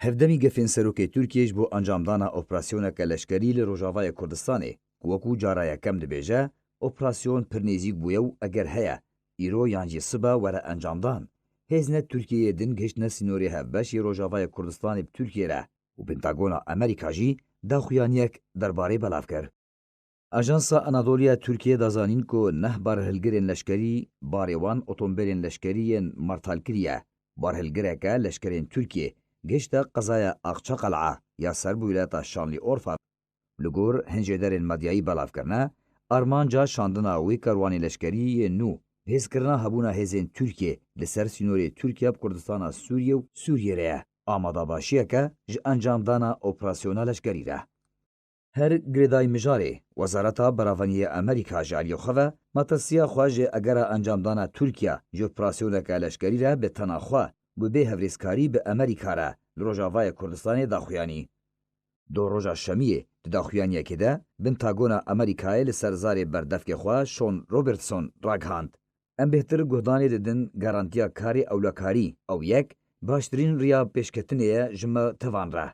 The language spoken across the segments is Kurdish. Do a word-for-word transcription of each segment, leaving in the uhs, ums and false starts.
Hevdemî gefên serokê Tirkiyê ji bo encamdana operasyoneke leşkerî li Rojavayê Kurdistanê, ku wekû cara yekem dibêje, operasyon pir nêzîk bûye û eger heye, îro yan jî sibe were encamdan, hêzine Tirkiyeyê din gihiştine sînorê hevbeş yê Rojavayê Kurdistanê bi Tirkiyê re û Pentagona Amerîka jî daxuyaniyek derbarê belav kir. Ajansa Anadoluya Tirkiyê da zanîn ku neh barhilgirên leşkerî barê wan otombêlên leşkerî yên martal kiriye. Barhilgireke leşkerên Tirkiyê gihişte qezaya Akçaqala ya ser bi wîlayeta Şanlıurfa. Li gor hin jêderên medyayî belav kirine, armanca şandina wê kerwanê leşkerî yên nû, hêzkirina hebûna hêzên Tirkiyê li ser sînorê Tirkiye bi Kurdistana Sûriyê û Sûriyê re ye. Amadabaşiyeke ji encamdana operasyona leşkerî re. Her girêdayî mijarê, Wezareta Berevaniyê Amerîka ji aliyê xwe ve matirsiya xwe ji egera encamdana Tirkiye ji operasyoneke leşkerî re bi tena xwe, bi bê hevrêzkarî bi Amerîka re li Rojavayê Kurdistanê daxuyanî. Do roja Şemiyê di daxuyaniyekê de Pentagona Amerîkayê li ser zarê berdevkê xwe Sean Robertson ragihand. Em bêhtir guhdanê didin garantiya karê ewlekarî, ew yek, baştirîn riya pêşketinê ye ji me tevan re.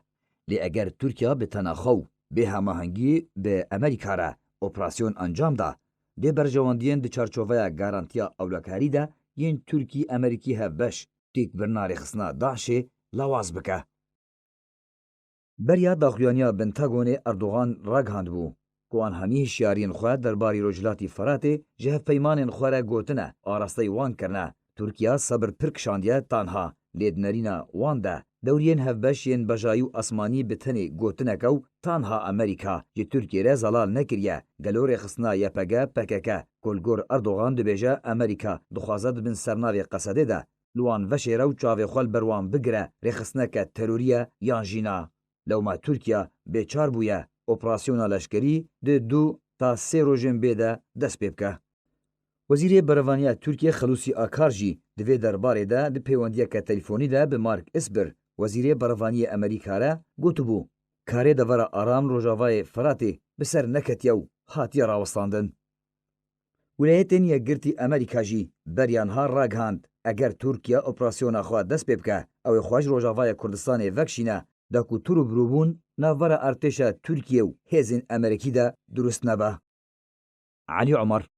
Lê eger Tirkiye bi tena xwe û bê hemahengî bi Amerîka re operasyon encam da, dê berjewendiyên di çarçoveya garantiya ewlekarî de yên Tirkî-Amerîkî hevbeş, têkbirina rêxistina DAIŞê lawaz bike. Beriya daxuyaniya Pentagonê Erdogan ragihandibû ku wan hemî hişyariyên xwe derbarî Rojhilatî Firatê ji hevpeymanên xwe re gotine, arasteyî wan kirine. Tirkiye sebir pir kişandiye tanha, lê di nerîna wan de dewriyên hevbeş yên bejayî û asmanî bi tenê gotineke û tanha Amerîka ji Tirkiyê re zelal nekiriye. Gelo rêxistina Y P G P K K ku li gor Erdogan dibêje Amerîka dixwaze di bin sernavê Qesedê de li wan veşêre û çavê xwe li ber wan bigire, rêxistineke terorî ye yan jî na? Lewma Tirkiye bêçar bûye operasyona leşkerî di du ta sê rojên bê de dest pê bike. Wezîrê Berevaniya Tirkiye Xelûsî Akar jî di vê derbarê de di pêwendiyeke telîfonî de bi Mark Esper, Wezîrê Berevaniyê Amerîka re gotibû, karê devera aram Rojavayê Firatê bi ser neketiye û hatiye rawestandin. Wîlayetên Yekgirtî Amerîka jî beriya niha ragihand, eger Tirkiye operasyona xwe dest pê bike, ew ê xwe ji Rojavayê Kurdistanê vekişîne, da ku tur û birûbûn navbera artêşa Tirkiye û hêzên Amerîkî de dirust nebe. Elî Omer.